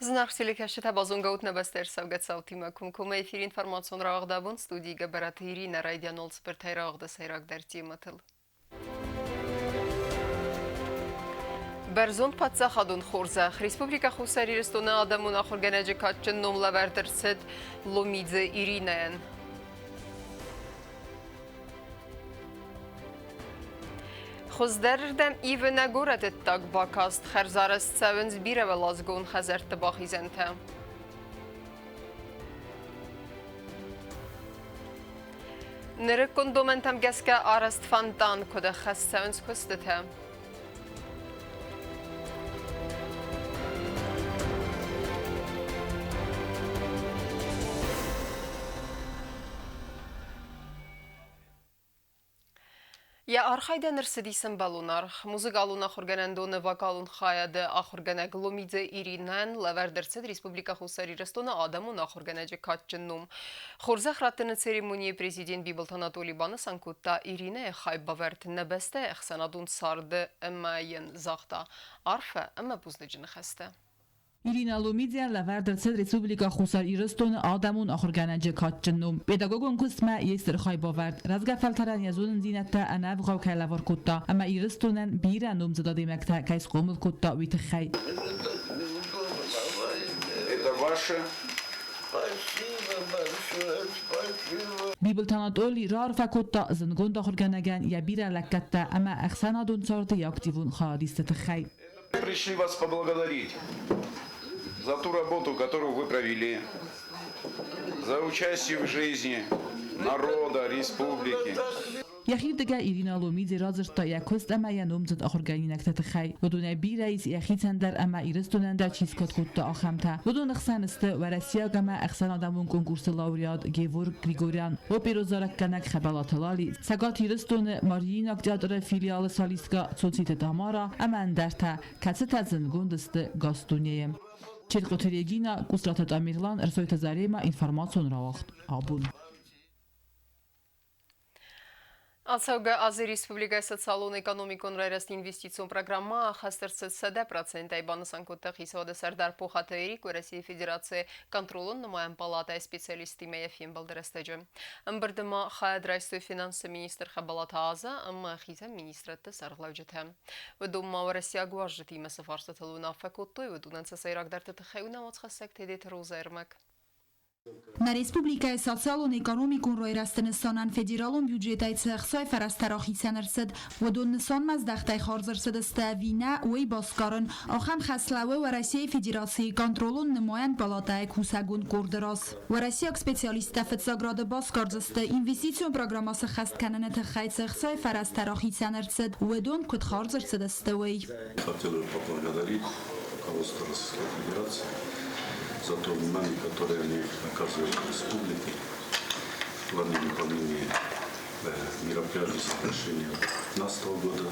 Зынаргъ телекӕсджытӕ, базонгӕ ут нӕ бӕстӕ ӕрцӕугӕ цаутимӕ. Комкоммӕ эфир информацион рауагъдабон студийы Гӕбӕраты Иринӕ райдиан олдспыртӕй рауагъды сӕйрагдӕр темӕтыл. Бӕрзонд паддзахадон хорзӕх Республикӕ Хуссар Ирыстоны адӕмон ахуыргӕнӕджы кадджын ном лӕвӕрд ӕрцыд Ломидзе Иринӕйӕн. Хуыздӕрырдӕм ивы нӕ горӕты ӕддаг бакаст, хӕрзарӕзт цӕуынц бирӕуӕладзыгон хӕдзӕртты бахизӕнтӕ. Нырыккон домӕнтӕм гӕсгӕ арӕзт фонтан куыд ӕххӕст цӕуынц куыстытӕ. Йӕ архайдӕн ӕрцыдис ӕмбӕлон аргъ. Музыкалон ахуыргӕнӕндоны вокалон хайады ахуыргӕнӕг Ломидзе Иринӕн лӕвӕрд ӕрцыд Республикӕ Хуссар Ирыстоны адӕмон ахуыргӕнӕджы кадджын ном. Хорзӕх раттыны церемонийы президент Бибылты Анатоли банысан кодта Иринӕйы хайбавӕрд нӕ бӕстӕйы ӕхсӕнадон царды ӕмӕ йын загъта арфӕ ӕмӕ бузныджы ныхӕстӕ. Ирина Ломидзе лӕвӕрд ӕрцыд Республикӕ Хуссар Ирыстоны адӕмон ахуыргӕнӕджы кадджын ном. Педагогон куыстмӕ йе стыр хайбавӕрд, рӕзгӕ фӕлтӕрӕн йӕ зонындзинӕдтӕ ӕнӕвгъау кӕй лӕвар кодта ӕмӕ Ирыстонӕн бирӕ номдзыд адӕймӕгтӕ кӕй схъомыл кодта, уый тыххӕй. Это ваше? Бибылты Анатоли раарфӕ кодта зындгонд ахуыргӕнӕгӕн йӕ бирӕ лӕггӕдтӕ ӕмӕ ӕхсӕнадон царды йӕ активон хайадисты тыххӕй. Пришли вас поблагодарить за ту работу, которую вы провели, за участие в жизни народа, республики. Йӕхирдыгӕй Ирина Ломидзе радзырдта йӕ куыст ӕмӕ йӕ номдзыд ахуыргӕнинӕгты тыххӕй. Уыдонӕй бирӕ ис йӕхицӕн дӕр ӕмӕ Ирыстонӕн дӕр чи скад кодта, ахӕмтӕ. Уыдоны хсӕн сты уӕрӕсейаг ӕмӕ ӕхсӕнадӕмон конкурсы лауреат Геворг Григорян, оперозарӕггӕнӕг Хӕбӕлаты Лали, Цӕгат Ирыстоны Мариинаг театры филиалы солисткӕ Цоциты Тамара ӕмӕ ӕндӕртӕ, кӕцытӕ зындгонд сты Гасдунейы. Черкъоты Регина, Къусраты Тамерлан, Ӕрсойты Заремӕ, информацион рауагъд абон. Ацӕугӕ азы республикӕйы социалон-экономикон райрӕзты инвестицион программӕ ахӕст ӕрцыд 100%-ӕй, банысан кодта хицауады сӕрдар Пухаты Эрик Уӕрӕсейы Федерацийы контролон-нымайӕн палатӕйы специалисттимӕ йӕ фембӕлды рӕстӕджы. Ӕмбырды ма хайад райстой финансты министр Хӕбӕлаты Аза ӕмӕ хицӕн министрӕдты сӕргълӕуджытӕ. Уыдон ма уӕрӕсейаг уазджытимӕ цы фарстытыл уынаффӕ кодтой, уыдонӕн сӕ сӕйрагдӕрты тыххӕй у нӕ уацхӕссӕг Тедеты Розӕ ӕрмӕг. Нӕ республикӕйы социалон-экономикон райрӕзты нысанӕн федералон бюджетӕй цы ӕхцайы фӕрӕзтӕ рахицӕн ӕрцыд, уыдон нысанмӕздӕхтӕй хардз ӕрцыдысты ӕви нӕ, уый басгарын. Ахӕм хӕс лӕууы Уӕрӕсейы Федерацийы контролон-нымайӕн палатӕйы кусӕгон къорды раз. Уӕрӕсейаг специалисттӕ фыццаг рады басгардзысты, инвестицион программӕ сӕххӕст кӕныны тыххӕй цы ӕхцайы фӕрӕзтӕ рахицӕн ӕрцыд, уыдон куыд хардз ӕрцыдысты, уый. Хотел бы поблагодарить руководство Российской Федерации за то внимание, которое они оказывают республике в плане выполнения мероприятий соглашения 2015 года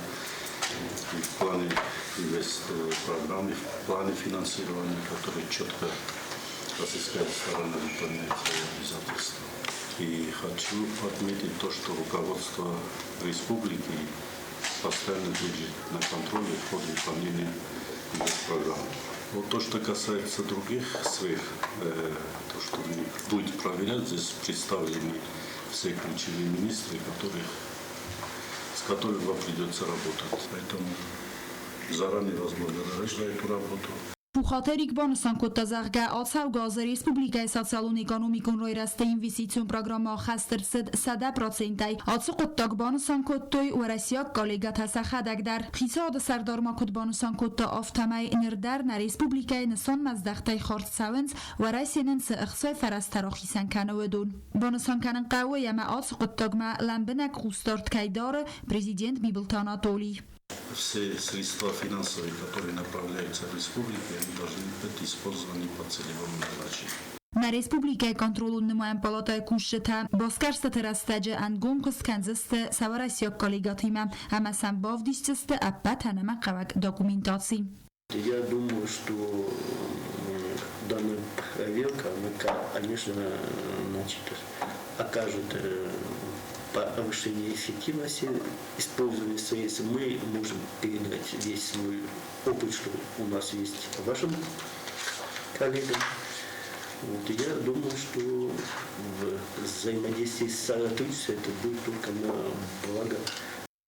и в плане инвест-программы, в плане финансирования, который четко российская сторона выполняет свои обязательства. И хочу отметить то, что руководство республики постоянно держит на контроле ход выполнения программы. Вот то, что касается других сфер, то, что будет проверять, здесь представлены все ключевые министры, с которыми вам придется работать. Поэтому заранее вас благодарю за эту работу. Пухаты Эрик банысан кодта, зӕгъгӕ, ацӕугӕ азы республикӕйы социалон-экономикон райрӕзты инвестицион программӕ ӕххӕст ӕрцыд 100%-ӕй. Ацы хъуыддаг банысан кодтой уӕрӕсейаг коллегӕтӕ сӕхӕдӕг дӕр. Хицауады сӕрдар ма куыд банысан кодта, афтӕмӕй ныр дӕр нӕ республикӕйы нысанмӕздӕхтӕй хардз цӕуынц, Уӕрӕсе нын цы ӕхцай фӕрӕзтӕ рахицӕн кӕны, уыдон. Банысан кӕнын хъӕуы, ӕмӕ ацы хъуыддагмӕ лӕмбынӕг хъусдард кӕй дары президент Бибылты Анатолий. Все средства финансовые, которые направляются в республике, они должны быть использованы по целевому назначению. Нӕ республикӕйы контролон-нымайӕн палатӕйы кусджытӕ басгӕрстыты рӕстӕджы ӕнгом куыст кӕндзысты сӕ уӕрӕсейаг коллегӕтимӕ ӕмӕ сӕм бавдисдзысты ӕппӕт ӕнӕмӕнгхъӕуӕг документаци. Я думаю, что данная проверка, она, конечно, значит, окажет повышение эффективности использования средств. Мы можем передать весь свой опыт, что у нас есть в вашем коллегам. Вот, и я думаю, что в взаимодействии с сотрудничеством это будет только на благо.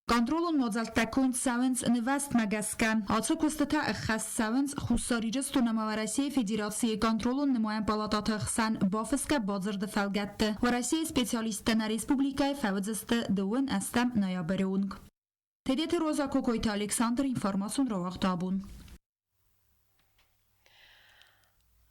Контролон мадзӕлттӕ конд цӕуынц нывӕзтмӕ гӕсгӕ. Ацы куыстытӕ ӕххӕст цӕуынц Хуссар Ирыстон ӕмӕ Уӕрӕсейы Федерацийы контролон нымайӕн палататы хсӕн бафысгӕ бадзырды фӕлгӕтты. Уӕрӕсейы специалисттӕ нӕ республикӕйы фӕуыдзысты дыууын ӕстӕм ноябры онг. Тедеты Роза, Кокойты Александр, информацион рауагъд абон.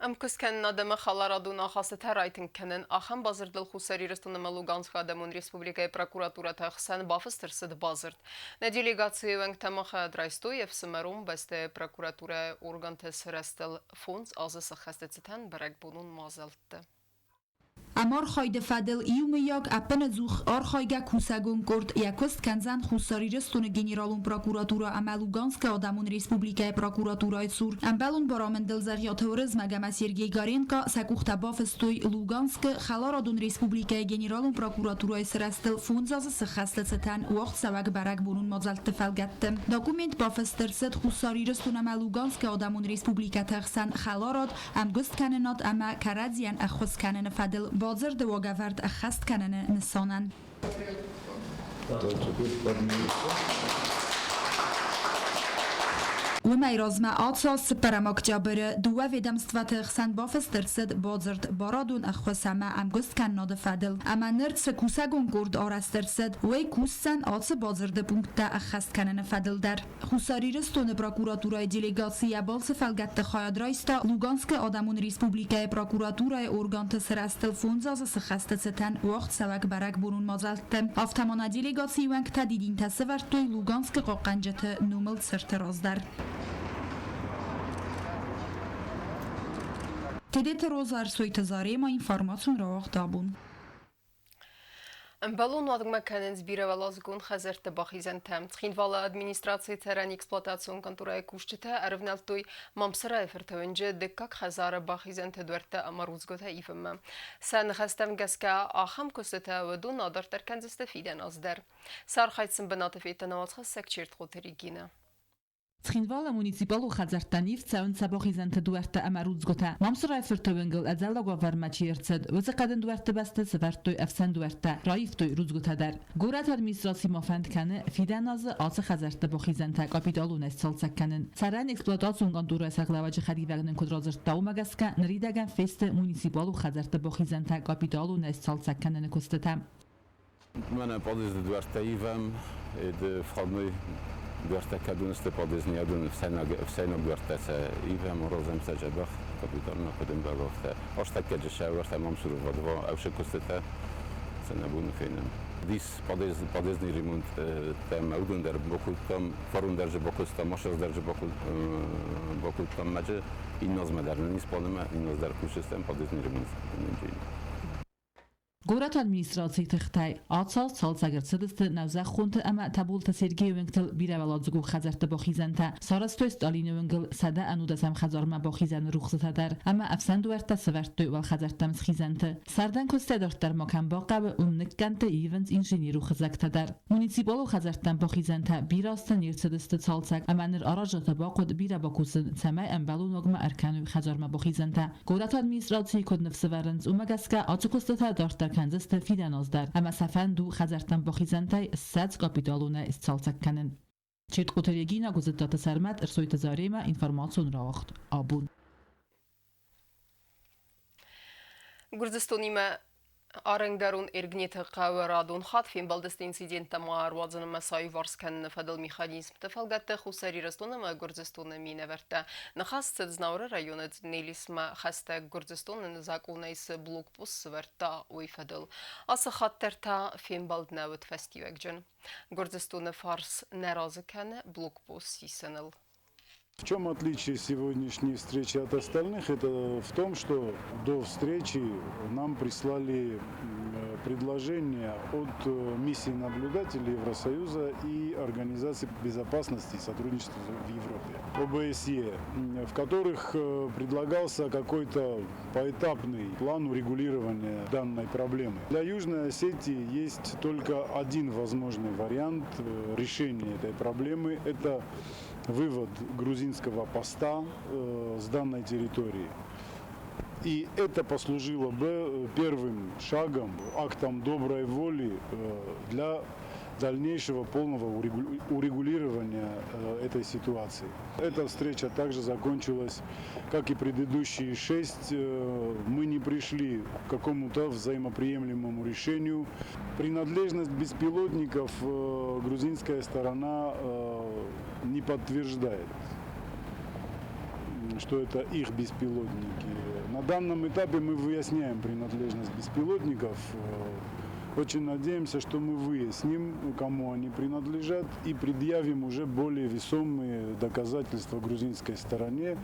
Ӕмкуысткӕнын адӕмы хӕларадон ахастытӕ райтынг кӕнын. Ахӕм бадзырдыл Хуссар Ирыстон ӕмӕ Луганскы адӕмон республикӕйы прокуратурӕты ӕхсӕн бафыст ӕрцыд бадзырд. Нӕ делегацийы уӕнгтӕ ма хайад райстой ӕфсымӕрон бӕстӕйы прокуратурӕйы органты сырӕзтыл 5 азы сӕххӕсты цытӕн бӕрӕгбонон мадзӕлтты. Ӕмархайды фӕдыл иумӕйаг ӕппынӕдзух архайгӕ кусӕгон къорд йӕ куыст кӕндзӕн Хуссар Ирыстоны Генералон прокуратурӕ ӕмӕ Луганскы Адӕмон Республикӕйы прокуратурӕйы цур. Ӕмбӕлон барамындыл Дзӕгъиаты Уырызмӕг ӕмӕ Сергей Горенко сӕ къухтӕ бафыстой Луганскы Хӕларадон Республикӕйы Генералон прокуратурӕйы сырӕзтыл 5 азы сыххӕсты цытӕн уагъдцӕуӕг бӕрӕгбонон мадзӕлтты фӕлгӕтты. Документ бафыст ӕрцыд Хуссар Ирыстон ӕмӕ Луганскы Адӕмон Республикӕты ӕхсӕн хӕларад ӕмгуысткӕнынад ӕмӕ кӕрӕдзийӕн ӕххуыс кӕныны фӕдыл бадзырды уагӕвӕрд ӕххӕст кӕныны нысанӕн. Уымӕй размӕ ацы аз цыппӕрӕм октябры дыууӕ ведомствоты хсӕн бафыст ӕрцыд бадзырд барадон ӕххуыс ӕмӕ ӕмгуысткӕнынады фӕдыл. Ӕмӕ ныр цы кусӕгон къорд арӕзт ӕрцыд, уый кусдзӕн ацы бадзырды пункттӕ ӕххӕст кӕныны фӕдыл дӕр. Хуссар Ирыстоны прокуратурӕйы делегаци йӕ балцы фӕлгӕтты хайад райста Луганскы Адӕмон Республикӕйы прокуратурӕйы органты сырӕзтыл 5 азы сыххӕсты цытӕн уагъдцӕуӕг бӕрӕгбонон мадзӕлтты. Афтӕ ма нӕ делегацийы уӕнгтӕ дидинтӕ сӕвӕрдтой Луганскы хъахъхъӕнджыты номыл цырты раз дӕр. Тедеты Роза, Ӕрсойты Зарема, информацион рауагъд абон. Ӕмбӕлон уагмӕ кӕнынц бирӕуӕладзыгон хӕдзӕртты бахизӕнтӕ. Цхинвалы администрацийы цӕрӕн эксплуатацион конторӕйы кусджытӕ ӕрывнӕлдтой Мамсырайы фырты уынджы дыккаг хӕдзары бахизӕнты дуӕрттӕ ӕмӕ рудзгуытӕ ивынмӕ. Сӕ ныхӕстӕм гӕсгӕ ахӕм куыстытӕ уыдон адарддӕр кӕндзысты фидӕн аз дӕр. Сӕ архайд сын бынаты федта науӕдзхӕссӕг Чертхъоты Регинӕ. Цхинвалы муниципалон хӕдзӕрттӕн ивд цӕуынц сӕ бахизӕнты дуӕрттӕ ӕмӕ рудзгуытӕ. Мамсырайы-фырты уынгыл ӕдзӕллаг уавӕрмӕ чи ӕрцыд, уыцы хъӕдын дуӕртты бӕсты сӕвӕрдтой ӕфсӕн дуӕрттӕ, раивтой рудзгуытӕ дӕр. Горӕты администраци ма фӕнд кӕны фидӕн азы ацы хӕдзӕртты бахизӕнтӕ капиталонӕй сцалцӕг кӕнын. Цӕрӕн эксплуатацион къанторӕйы сӕргълӕууӕджы хӕдивӕг нын куыд радзырдта, уымӕ гӕсгӕ ныридӕгӕн фесты муниципалон хӕдзӕртты бахизӕнтӕ капиталонӕй сцалцӕг кӕныны куыстытӕ. Мӕнӕ подъезды дуӕрттӕ ивӕм, входной дуӕрттӕ кӕд уынысты подъездни, уыдон ӕфсӕйнаг дуӕрттӕ сӕ ивӕм, аразӕм сӕ дзӕбӕх, капитально куыд ӕмбӕлы, афтӕ. Астӕккаджы сӕвӕрдтам Мамсурова два ӕвсы куыстытӕ, сӕ нӕ боны фенӕм. Дис подъездный ремонт ӕмӕ уыдон дӕр бакодтам, фарон дӕр же бакодтам, машаз дӕр же бакодтам, мӕджы инназмӕ дӕр нын ис планымӕ, инназ дӕр кусыстӕм подъездный ремонт. Горӕты администрацийы тыхтӕй ацал цалцӕг ӕрцыдысты нӕузӕххонты ӕмӕ Таболты Сергейы уынгтыл бирӕуӕладзыгон хӕдзӕртты бахизӕнтӕ, сарӕзтой Сталины уынгыл 190 хӕдзармӕ бахизӕны рухсытӕ дӕр ӕмӕ ӕфсӕн дуӕрттӕ сӕвӕрдтой уӕлхӕдзӕрттӕм схизӕнты. Сӕрдӕн куыстӕй дарддӕр ма кӕм бахъӕуы, уым ныккӕндты ивынц инженерон хызӕгтӕ дӕр. Муниципалон хӕдзӕрттӕм бахизӕнтӕ бирӕ азты не рцыдысты цалцӕг ӕмӕ ныр аразджытӕ бахъуыд бирӕ бакусын, цӕмӕй ӕмбӕлон уагмӕ ӕркӕной хӕдзармӕ бахизӕнтӕ. Горӕты администрацийы куыд ныфс ӕвӕрынц, уымӕ гӕсгӕ ацы куыстытӕ дарддӕр кӕндзысты фидӕн аз дӕр ӕмӕ сӕ фӕнд у хӕдзӕрттӕм бахизӕнтӕй 20 капиталонӕй сцалцӕг кӕнын. Четкъуты Регина, Гуызыдтаты Сӕрмӕт, Ӕрсойты Заремӕ, информацион рауагъд абон. Гуырдзыстонимӕ арӕнгӕрон Эргнеты хъӕуы радон хатт фембӕлдысты инциденттӕ ма ӕруадзын ӕмӕ сӕ аиуварс кӕныны фӕдыл механизмты фӕлгӕтты Хуссар Ирыстон ӕмӕ Гуырдзыстоны минӕвӕрттӕ. Ныхас цыд Знауыры районы Тбилисмӕ хӕстӕг Гуырдзыстоны закъонӕй цы блокпост сӕвӕрдта, уый фӕдыл. Ацы хатт дӕр та фембӕлд нӕ уыд фӕстиуӕгджын. Гуырдзыстоны фарс нӕ разы кӕны блокпост сисыныл. В чем отличие сегодняшней встречи от остальных? Это в том, что до встречи нам прислали предложение от миссии наблюдателей Евросоюза и Организации безопасности и сотрудничества в Европе, ОБСЕ, в которых предлагался какой-то поэтапный план урегулирования данной проблемы. Для Южной Осетии есть только один возможный вариант решения этой проблемы – это вывод грузинского поста с данной территории. И это послужило бы первым шагом, актом доброй воли для дальнейшего полного урегулирования этой ситуации. Эта встреча также закончилась, как и предыдущие 6. Мы не пришли к какому-то взаимоприемлемому решению. Принадлежность беспилотников грузинская сторона не подтверждает, что это их беспилотники. На данном этапе мы выясняем принадлежность беспилотников. Очень надеемся, что мы выясним, кому они принадлежат, и предъявим уже более весомые доказательства грузинской стороне.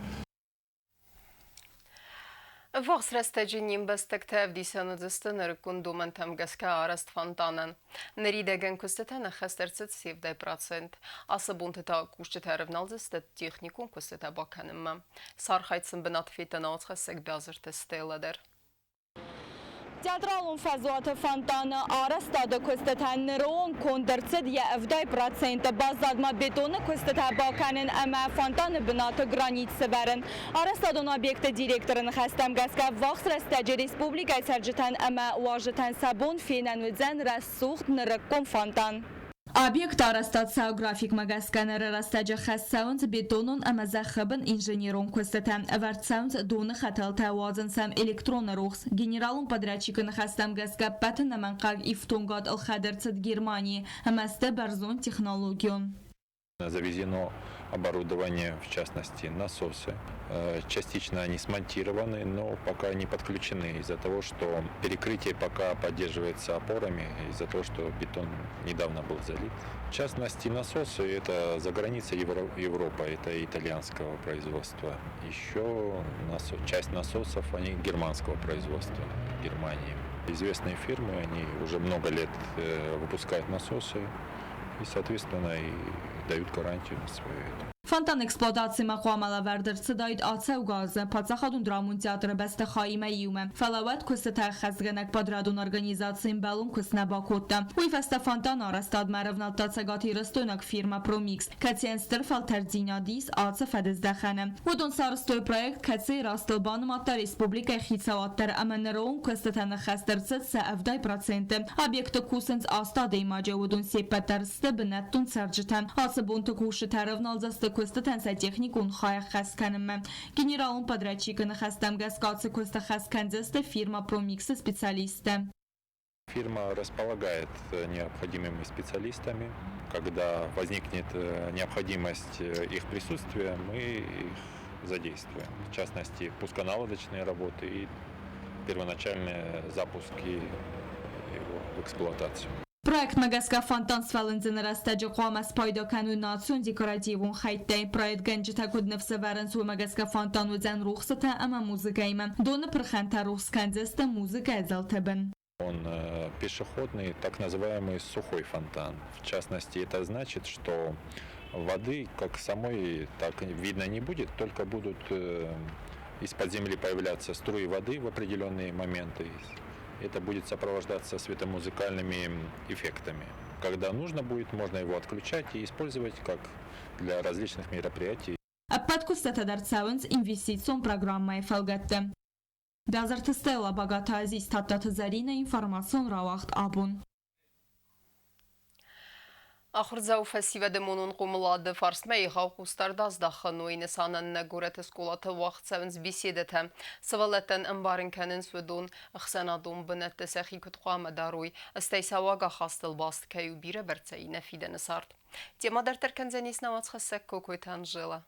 Ӕввахс рӕстӕджы не мбӕстӕгтӕ ӕвдисӕн уыдзысты нырыккон домӕнтӕм гӕсгӕ арӕзт фонтанӕн. Ныридӕгӕн куыстытӕн ӕххӕст ӕрцыд 70%. Ацы бонты та кусджытӕ ӕрӕвналдзысты техникон куыстытӕ бакӕнынмӕ. Сӕ архайд сын бынат федта науӕдзхӕссӕг Биазырты Стеллӕ дӕр. Театралон фӕзуаты фонтаны арӕзтады куыстытӕ ныры онг конд ӕрцыд йӕ 70%. Баззад ма бетоны куыстытӕ бакӕнын ӕмӕ фонтаны бынаты гранит сӕвӕрын. Арӕзтадон объекты директоры ныхӕстӕм гӕсгӕ ӕввахс рӕстӕджы республикӕйы цӕрджытӕн ӕмӕ уазджытӕн сӕ бон фенӕн уыдзӕн рӕсугъд нырыккон фонтан. Объекты арӕзтад цӕуы графикмӕ гӕсгӕ ныры рӕстӕджы хӕс цӕуынц бетонон ӕмӕ зӕххыбын инженерон куыстытӕ, ӕвӕрд цӕуынц доны хӕтӕлтӕ, уадзынц сӕм электроны рухс. Генералон подрядчикы ныхӕстӕм гӕсгӕ ӕппӕт ӕнӕмӕнгхъӕуӕг ифтонгад ӕлхӕд ӕрцыд Германийы ӕмӕ сты бӕрзонд технологион. Завезено оборудование, в частности насосы. Частично они смонтированы, но пока не подключены из-за того, что перекрытие пока поддерживается опорами, из-за того, что бетон недавно был залит. В частности, насосы это за границей Европа, это итальянского производства. Еще часть насосов, они германского производства, Германии. Известные фирмы, они уже много лет выпускают насосы и, соответственно, и дают гарантию на свое это. Фонтан эксплуатацимӕ хъуамӕ лӕвӕрд ӕрцыдаид ацӕугӕ азы Паддзахадон драмон театры бӕстыхаимӕ иумӕ. Фӕлӕ уӕд куыстытӕ ӕххӕстгӕнӕг подрядон организаци ӕмбӕлон куыст нӕ бакодта. Уый фӕстӕ фонтаны арӕзтадмӕ ӕрӕвнӕлдта цӕгатирыстойнаг фирмӕ «Промикс», кӕцыйӕн стыр фӕлтӕрддзинад ис ацы фӕдыздӕхӕны. Уыдон сарӕзтой проект, кӕцыйы растыл банымадта республикӕйы хицауад дӕр ӕмӕ ныры онг куыстытӕн ӕххӕст ӕрцыд сӕ 70%. Объекты кусынц аст адӕймаджы, уыдон се ппӕт дӕр сты бынӕттон цӕрджытӕ. Ацы бонты кусджытӕ ӕрӕвналдзысты куыстытӕн сӕ техникон хай ӕххӕст кӕнынмӕ. Генералон подрядчикы ныхӕстӕм гӕсгӕ ацы куысты хӕс кӕндзысты фирмӕ «Промикс»-ы специалисттӕ. Фирма располагает необходимыми специалистами. Когда возникнет необходимость их присутствия, мы их задействуем. В частности, пусконаладочные работы и первоначальные запуски его в эксплуатацию. Проектмӕ гӕсгӕ фонтан сфӕлындзыны рӕстӕджы хъуамӕ спайда кӕной национ декоративон хӕйттӕй. Проектгӕнджытӕ куыд ныфс ӕвӕрынц, уымӕ гӕсгӕ фонтан уыдзӕн рухсытӕ ӕмӕ музыкӕимӕ. Доны пырхӕнтӕ рухс кӕндзысты музыкӕйы зӕлты бын. Он пешеходный, так называемый сухой фонтан. В частности, это значит, что воды как самой так видно не будет, только будут из-под земли появляться струи воды в определенные моменты. Это будет сопровождаться светомузыкальными эффектами. Когда нужно будет, можно его отключать и использовать как для различных мероприятий. Ӕппӕт куыстытӕ дӕр цӕуынц инвестицион программӕйы фӕлгӕтты. Бязырты Стелла, Багаты Азиз, Тадтаты Зӕринӕ, информацион рауагъд «Абон». Ахуырдзау фӕсивӕды монон хъомылады фарстмӕ егъау хъусдард аздахын, уый нысанӕн нӕ горӕты скъолаты уагъд цӕуынц беседӕтӕ. Сывӕллӕттӕн ӕмбарын кӕнынц уыдон ӕхсӕнадон бынӕтты сӕхи куыд хъуамӕ дарой, стӕй сӕ уагахастыл баст кӕй у бирӕбӕрцӕй нӕ фидӕны цард. Темӕ дарддӕр кӕндзӕнис нӕ уацхӕссӕг Кокойты Анжела.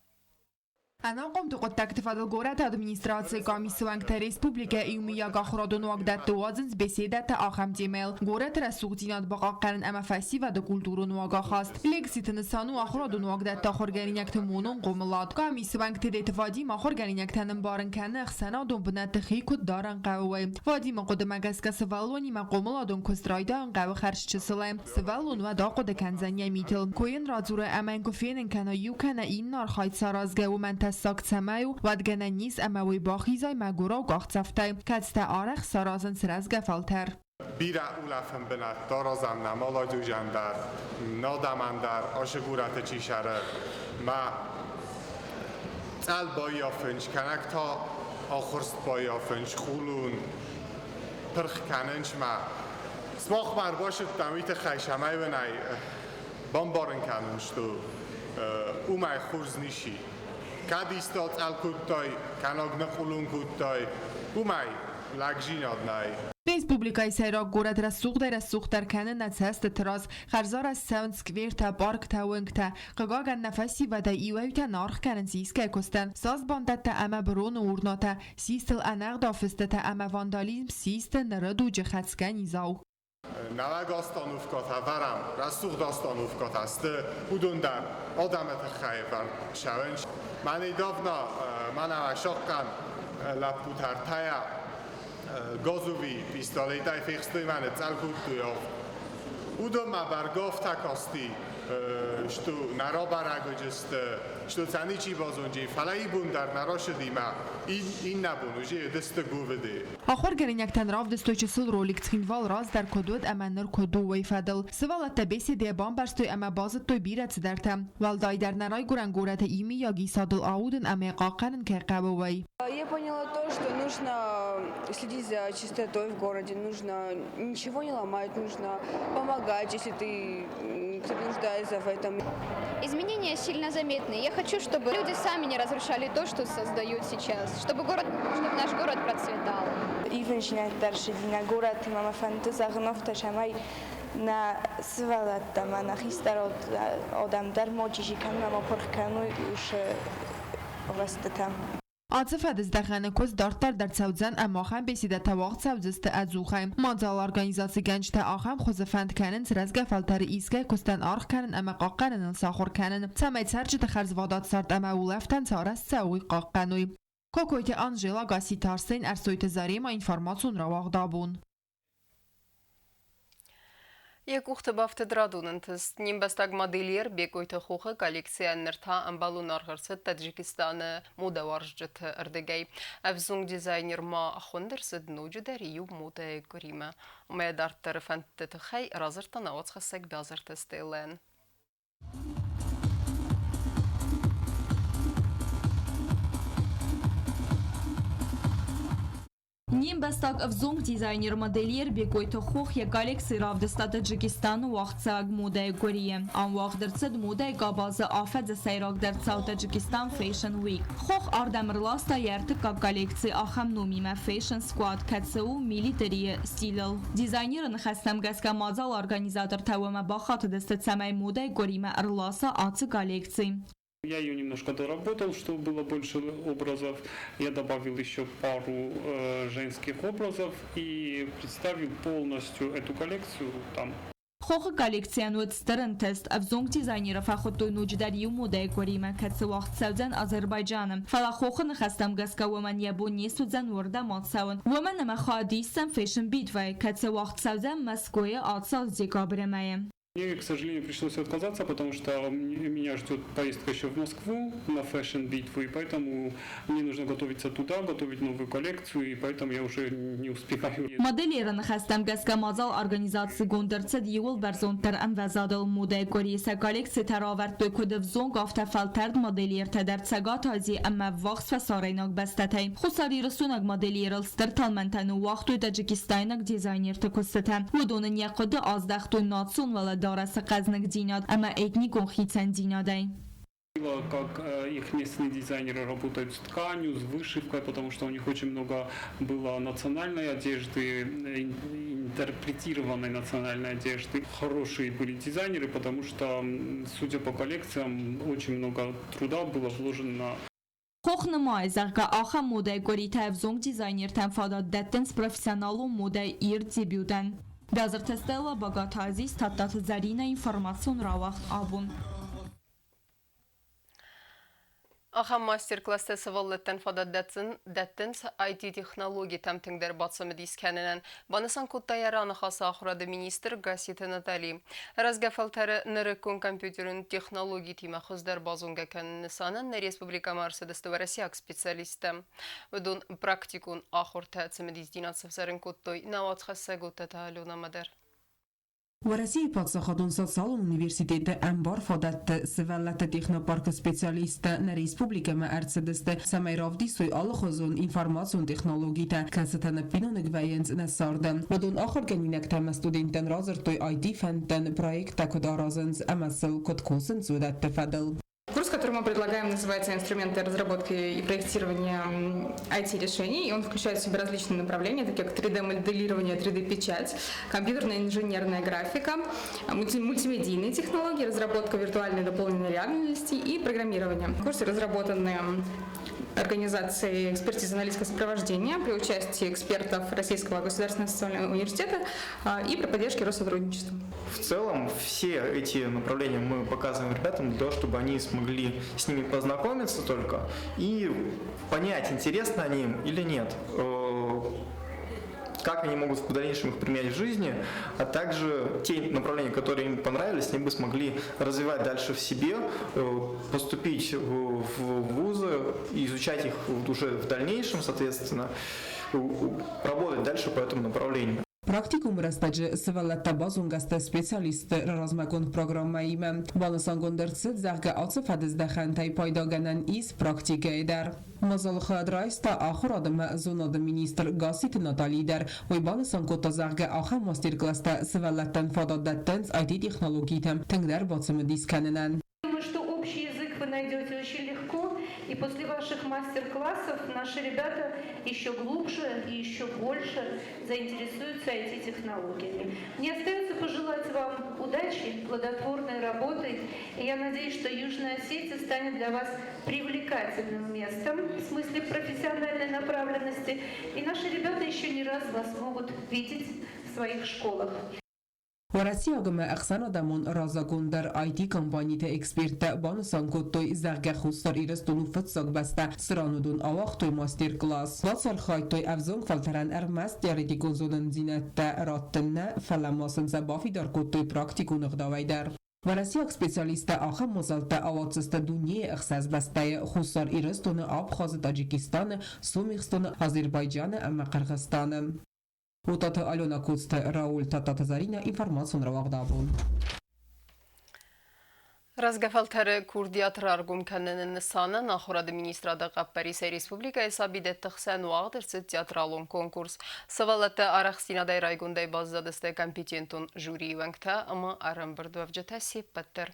Ӕнахъомты хъуыддӕгты фӕдыл горӕты администрацийы къамисы уӕнгтӕ республикӕйы иумиаг ахуырадон уагдӕтты уадзынц беседӕтӕ ахӕм темӕйыл: горӕты рӕсугъддзинад бахъахъхъӕнын ӕмӕ фӕсивӕды культурон уагахаст. Лекциты нысан у ахуырадон уагдӕтты ахуыргӕнинӕгты монон хъомылад. Къамисы уӕнг Тедеты Вадим ахуыргӕнинӕгтӕн ӕмбарын кӕны, ӕхсӕнадон бынӕтты хи куыд дарын хъӕуы, уый. Вадимы хъуыдымӕ гӕсгӕ сывӕллонимӕ хъомыладон куыст райдайын хъӕуы хӕрзчысылӕй. Сывӕллон уӕд ахъуыды кӕндзӕн йӕ митыл. Куы йын радзура ӕмӕ йын куы фенын кӕна иу кӕнӕ иннӕ архайд саразгӕ, уымӕн тӕссаг цӕмӕй у, уӕд гӕнӕн ис ӕмӕ уый бахизай мӕгуырау къахдзӕфтӕй, кӕцытӕ арӕх саразынц рӕзгӕ фӕлтӕр. Бирӕ улӕфӕн бынӕттӕ аразӕм нӕ молодежӕн дӕр, адӕмӕн дӕр, ашы горӕты чи сӕры. Мӕ цъӕл баййафын скӕнӕг та ӕххуырст баййафынц хъулон пырх кӕнынц мӕ. Сымахмӕ ӕрбацыдтӕн уый тыххӕй, цӕмӕй уын ӕй бамбарын кӕнон, что уымӕй хорз ницы. Кӕд исты ацъӕл кодтай, кӕнӕг ныхъхъулон кодтай, уымӕй лӕгдзинад нӕй. Республикӕйы сӕйраг горӕт рӕсугъдӕй-рӕсугъддӕр кӕны нӕ цӕстыты раз. Хӕрзарӕзт цӕуынц сквертӕ, парктӕ, уынгтӕ. Хъыгагӕн, нӕ фӕсивӕдӕй иуӕй-иутӕ нӕ аргъ кӕнынц искӕй куыстӕн. Саст бандӕттӕ ӕмӕ быроны урнатӕ, систыл ӕнӕгъдау фыстытӕ ӕмӕ вандализм систы ныры дуджы хӕцгӕ низау. Нӕуӕг остановкӕтӕ вӕрӕм, рӕсугъд остановкӕтӕ сты, уыдон дӕр адӕмы тыххӕй ӕвӕрд цӕуынц. Мӕ недавно мӕнӕ сахъхъӕн лӕппутӕ ӕртӕйӕ газови пистолетӕй фехстой мӕ ныцъцъӕл кодтой. Уыдонмӕ бӕргӕ афтӕ касти, что нӕ рабӕрӕг уыдысты, что сӕ ничи базонди, фӕлӕ ибон дӕр нӕ рацыди мӕ иннӕ бон уже уыдысты ГУВД-йы. Ахуыргӕнинӕгтӕн равдыстой чысыл ролик Цхинвал раздӕр куыд уыд ӕмӕ ныр куыд у, уый фӕдыл. Сывӕллӕттӕ беседӕйӕ бамбӕрстой ӕмӕ базыдтой бирӕ цыдӕртӕ. Уӕлдайдӕр нӕ райгуырӕн горӕты иумиаг исадыл аудын ӕмӕ йӕ хъахъхъӕнын кӕй хъӕуы, уый. Я поняла то, что нужно следить за чистотой в городе, нужно ничего не ломать, нужно помогать, если ты кто-то нуждается в этом. Изменения сильно заметны. Я хочу, чтобы люди сами не разрушали то, что создают сейчас, чтобы, город, чтобы наш город процветал. Ивындзинӕдтӕ ӕрцыди нӕ горӕты ӕмӕ мӕ фӕнды зӕгъын афтӕ, цӕмӕй нӕ сывӕллӕттӕ ӕмӕ нӕ хистӕр адӕм дӕр ма чъизи кӕной ӕмӕ пырх кӕной уыцы рӕстытӕ. Ацы фӕдыздӕхӕны куыст дарддӕр дӕр цӕудзӕн ӕмӕ ахӕм беседӕтӕ уагъд цӕудзысты ӕдзухӕй. Мадзалы организацигӕнджытӕ ахӕм хуызы фӕнд кӕнынц рӕзгӕ фӕлтӕры искӕй куыстӕн аргъ кӕнын ӕмӕ хъахъхъӕныныл сахуыр кӕнын, цӕмӕй цӕрджыты хӕрзвадат цард ӕмӕ улӕфтӕн цы арӕзт цӕуы, уый хъахъхъӕной. Кокойты Анжела, Гасситы Арсен, Ӕрсойты Зарема, информацион рауагъд абон. Йӕ къухты бафтыд радон ӕнтыст. Не мбӕстаг модельер Бекъойты Хохы коллекцийӕн ныр та ӕмбӕлон аргъ ӕрцыд Таджикистаны модӕуарзджыты ӕрдыгӕй. Ӕвзонг дизайнер ма хуынд ӕрцыд ноджыдӕр иу модӕйы къуыримӕ. Уымӕй дарддӕры фӕндты тыххӕй радзырдта науӕдзхӕссӕг Бязырты Стеллӕн. Не мбӕстаг ӕвзонг дизайнер-модельер Бекъойты Хох йӕ коллекци равдыста Таджикистаны уагъдцӕуӕг модӕйы къуырийы. Ам уагъд ӕрцыд модӕйы къабазы афӕдзы сӕйрагдӕр цау Таджикистан Fashion Week. Хох ардӕм ӕрласта йӕ ӕртыккаг коллекци ахӕм номимӕ Fashion Squad, кӕцы у милитарийы стилыл. Дизайнеры ныхӕстӕм гӕсгӕ мадзалы организатортӕ уымӕ бахатыдысты, цӕмӕй модӕйы къуыримӕ ӕрласа ацы коллекци. Я ее немножко доработал, чтобы было больше образов. Я добавил еще пару женских образов и представил полностью эту коллекцию там. Хохы коллекцийӕн уыд стыр ӕнтыст. Ӕвзонг дизайнеры фӕхуыдтой ноджыдӕр иу модӕйы къуыримӕ, кӕцы уагъд цӕудзӕн Азербайджаны. Фӕлӕ хохы ныхӕстӕм гӕсгӕ уымӕн йӕ бон не суыдзӕн уырдӕм ацӕуын. Уымӕн ӕмӕ хайад исдзӕн фэшн битвӕйы, кӕцы уагъд цӕудзӕн Мӕскуыйы ацы аз декабры мӕйы. Мне, к сожалению, пришлось отказаться, потому что меня ждет поездка еще в Москву на фэшн-битву, и поэтому мне нужно готовиться туда, готовить новую коллекцию, и поэтому я уже не успеваю. Модельеры ныхӕстӕм гӕсгӕ мадзал организацигонд ӕрцыд иууыл бӕрзонддӕр ӕмвӕзадыл. Модӕйы къуырийы сӕ коллекцитӕ равӕрдтой куыд ӕвзонг, афтӕ фӕлтӕрд модельертӕ дӕр Цӕгат Азийы ӕмӕ ӕввахс фӕсарӕйнаг бӕстӕтӕй. Хуссар-Ирыстойнаг модельерыл стыр тӕлмӕнтӕ ныууагътой таджикистайнаг дизайнерты куыстытӕ. Уыдон ын йӕ хъуыды аздӕхтой национ уӕлӕдарӕсы хъӕзныгдзинад ӕмӕ этникон хицӕндзинадӕй. Как их местные дизайнеры работают с тканью, с вышивкой, потому что у них очень много было национальной одежды, интерпретированной национальной одежды. Хорошие были дизайнеры, потому что, судя по коллекциям, очень много труда было вложено. Хох нымайы, зӕгъгӕ, ахӕм модӕйы къуыритӕ ӕвзонг дизайнертӕн фадат дӕттынц профессионалон модӕйы ирд дебютӕн. Бязырты Стелла, Багаты Азиз, Тадтаты Зӕринӕ, информацион рауагъд абон. Ахӕм мастер-класстӕ сывӕллӕттӕн фадат дӕттынц IT-технологитӕм тынгдӕр бацымыдис кӕнынӕн, банысан кодта йӕ раныхасы ахуырады министр Гасситы Натали. Рӕзгӕ фӕлтӕры нырыккон компьютерон технологитимӕ хуыздӕр базонгӕ кӕныны нысанӕн нӕ республикӕмӕ ӕрцыдысты уӕрӕсейаг специалисттӕ. Уыдон практикон ахуыртӕ цымыдисдзинад сӕвзӕрын кодтой нӕ уацхӕссӕг Оттаты Аленӕмӕ дӕр. Уӕрӕсейы паддзахадон социалон университеты ӕмбар фадӕтты сывӕллӕтты технопаркы специалисттӕ нӕ республикӕмӕ ӕрцыдысты, цӕмӕй равдисой алыхуызон информацион технологитӕ, кӕцытӕ ныппиноныг вӕййынц нӕ царды. Уыдон ахуыргӕнинӕгтӕ ӕмӕ студенттӕн радзырдтой IT-фӕндтӕн проекттӕ куыд аразынц ӕмӕ сыл куыд кусынц, уыдӕтты фӕдыл. Курс, который мы предлагаем, называется «Инструменты разработки и проектирования IT-решений», и он включает в себя различные направления, такие как 3D-моделирование, 3D-печать, компьютерная инженерная графика, мультимедийные технологии, разработка виртуальной дополненной реальности и программирование. Курсы разработаны организацией экспертизы аналитического сопровождения при участии экспертов Российского государственного социального университета и при поддержке Россотрудничества. В целом все эти направления мы показываем ребятам для того, чтобы они смогли с ними познакомиться только и понять, интересны они им или нет, как они могут в дальнейшем их применять в жизни, а также те направления, которые им понравились, они бы смогли развивать дальше в себе, поступить в вузы, изучать их уже в дальнейшем, соответственно, работать дальше по этому направлению. Практикумы рӕстӕджы сывӕллӕттӕ базонгӕ сты специалистты размӕгонд программӕимӕ. Банысангонд ӕрцыд, зӕгъгӕ, ацы фӕдыздӕхӕнтӕй пайдагӕнӕн ис практикӕйы дӕр. Мадзалы хайад райста ахуырад ӕмӕ зонады министр Гасситы Натали дӕр. Уый банысан кодта, зӕгъгӕ, ахӕм мастер-класстӕ сывӕллӕттӕн фадат дӕттынц IT-технологитӕм тынгдӕр бацымыдис кӕнынӕн. Думаю, что общий язык вы найдете очень легко, и после ваших мастер-классов наши ребята еще глубже и еще больше заинтересуются IT-технологиями. Мне остается пожелать вам удачи, плодотворной работы, и я надеюсь, что Южная Осетия станет для вас привлекательным местом в смысле профессиональной направленности, и наши ребята еще не раз вас могут видеть в своих школах. Уӕрӕсейаг ӕмӕ ӕхсӕнадӕмон раззагондӕр IT-компаниты эксперттӕ банысан кодтой, зӕгъгӕ, Хуссар Ирыстон у фыццаг бӕстӕ, цыран уыдон ауагътой мастер-класс. Бацархайдтой ӕвзонг фӕлтӕрӕн ӕрмӕст теоретикон зонындзинӕдтӕ раттын нӕ, фӕлӕ ма сын сӕ бафидар кодтой практикон ӕгъдауӕй дӕр. Уӕрӕсейаг специалисттӕ ахӕм мадзӕлттӕ ауадздзысты дунейы ӕхсӕз бӕстӕйы Хуссар Ирыстоны, Абхазы, Таджикистаны, Сомихстоны, Азербайджаны ӕмӕ Хъыргъызстаны. Уотаты Алена Коцты Рауль Тататы Заринӕ информацион рауагъд абон. Рӕзгӕ фӕлтӕры курдиат раргом кӕныны нысанӕн ахуырады министрады хъӕппӕрисӕй республикӕйы сабидӕтты хсӕн уагъд ӕрцыд театралон конкурс. Сывӕллӕттӕ арӕхстдзинадӕй райгондӕй баззадысты компетентон жюрийы уӕнгтӕ ӕмӕ ӕрӕмбырдуӕвджытӕ се ппӕт дӕр.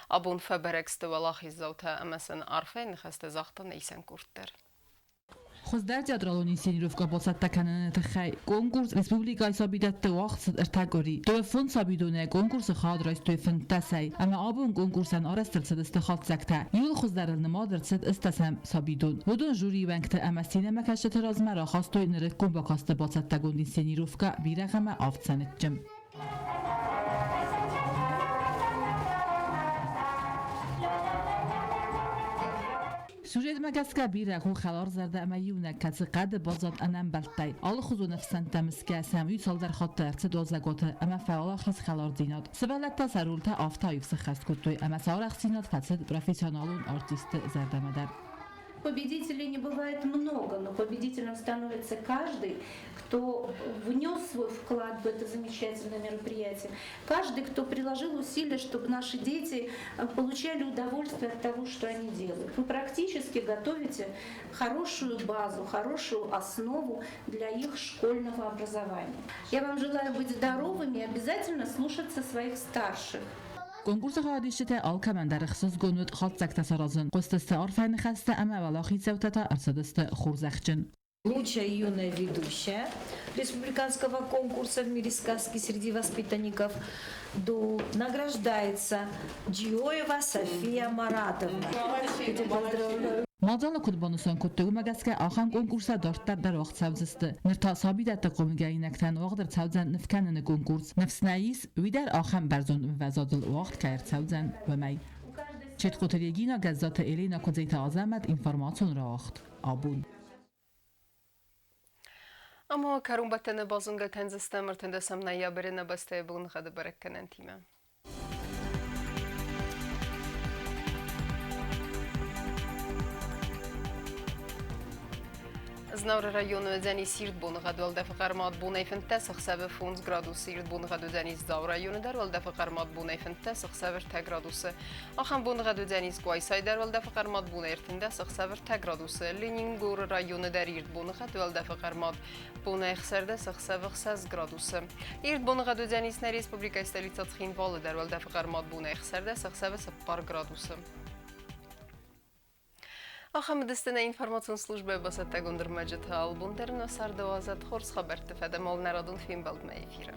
Абон фӕбӕрӕг сты уӕлахиздзаутӕ ӕмӕ сын арфӕйы ныхӕстӕ загъта нӕ исӕн къорд дӕр. Хуыздӕр театралон инсценировкӕ бацӕттӕ кӕныны тыххӕй конкурс республикӕйы сабидӕтты уагъд цыд ӕртӕ къуыри. Дыууӕ сабидонӕй конкурсы хайад райстой фынддӕсӕй, ӕмӕ абон конкурсӕн арӕзт ӕрцыдысты хатдзӕгтӕ. Иууыл хуыздӕрыл нымад ӕрцыд ӕстдӕсӕм сабидон. Уыдон жюрийы уӕнгтӕ ӕмӕ сценӕмӕкӕсджыты размӕ рахастой нырыккон бакасты бацӕттӕгонд инсценировкӕ «Бирӕгъ ӕмӕ авд сӕныччы». Сюжетмӕ гӕсгӕ бирӕ у хӕларзӕрдӕ ӕмӕ иунӕг, кӕцы хъӕды баззад ӕнӕмбӕлттӕй. Алыхуызон ӕфсӕнттӕ мысгӕ сӕм иу цалдӕр хатты ӕрцыд уазӕгуаты ӕмӕ фӕуӕлахиз хӕлардзинад. Сывӕллӕттӕ сӕ ролтӕ афтӕ аив сыххӕст кодтой ӕмӕ сӕ арӕхстдзинад фӕцыд профессионалон артистты зӕрдӕмӕ дӕр. Победителей не бывает много, но победителем становится каждый, кто внес свой вклад в это замечательное мероприятие. Каждый, кто приложил усилия, чтобы наши дети получали удовольствие от того, что они делают. Вы практически готовите хорошую базу, хорошую основу для их школьного образования. Я вам желаю быть здоровыми и обязательно слушаться своих старших. Конкурсы хайадисджытӕ алкӕмӕн дӕр ӕхсызгон уыд хатдзӕгтӕ саразын. Хъуыстысты арфӕ ныхӕстӕ ӕмӕ уӕлахиздзаутӕ та ӕрцыдысты хорзӕхджын. Лучшая юная ведущая республиканского конкурса в мире сказки среди воспитанников ДУ награждается Джиоева София Маратовна. Я тебя поздравляю. Мадзалы куыд банысан кодтой, уымӕ гӕсгӕ ахӕм конкурстӕ дарддӕр дӕр уагъд цӕудзысты. Ныр та сабидӕтты хъомылгӕнинӕгтӕн уагъд ӕрцӕудзӕн нывкӕныны конкурс. Ныфс нӕ ис, уый дӕр ахӕм бӕрзонд ӕмвӕзадыл уагъд кӕй ӕрцӕудзӕн, уымӕй. Четхъоты Регина, Гӕззаты Елена, Куыдзеты Азӕмӕт, информацион рауагъд. Абон. Ӕмӕ кӕронбӕттӕны базонгӕ кӕндзыстӕм ӕртындӕсӕм ноябры нӕ бӕстӕйы боныгъӕды бӕрӕггӕнӕнтимӕ. Знауыры районы уыдзӕнис ирд боныгъӕд, уӕлдӕфы хъӕрмад бонӕй 15 ӕхсӕвы 5 градусы. Ирд боныгъӕд уыдзӕнис Дзауы районы дӕр, уӕлдӕфы хъӕрмад бонӕй 15 ӕхсӕвы 3 градусы. Ахӕм боныгъӕд уыдзӕнис Къуайсайы дӕр, уӕлдӕфы хъӕрмад бонӕй 13 ӕхсӕвы 3 градусы. Ленингоры районы дӕр ирд боныгъӕд, уӕлдӕфы хъӕрмад бонӕй 16 ӕхсӕвы 6 градусы. Ирд боныгъӕд уыдзӕнис нӕ республикӕйы столицӕ Цхинвалы дӕр, уӕлдӕфы хъӕрмад бонӕй 16 ӕхсӕвы 4 градусы. Ахӕм уыдысты нӕ информацион службӕйы бацӕттӕгонд ӕрмӕджытӕ. Албон дӕр нӕ царды уадзӕд хорз хабӕртты фӕдӕмал нӕ радон фембӕлдмӕ эфиры.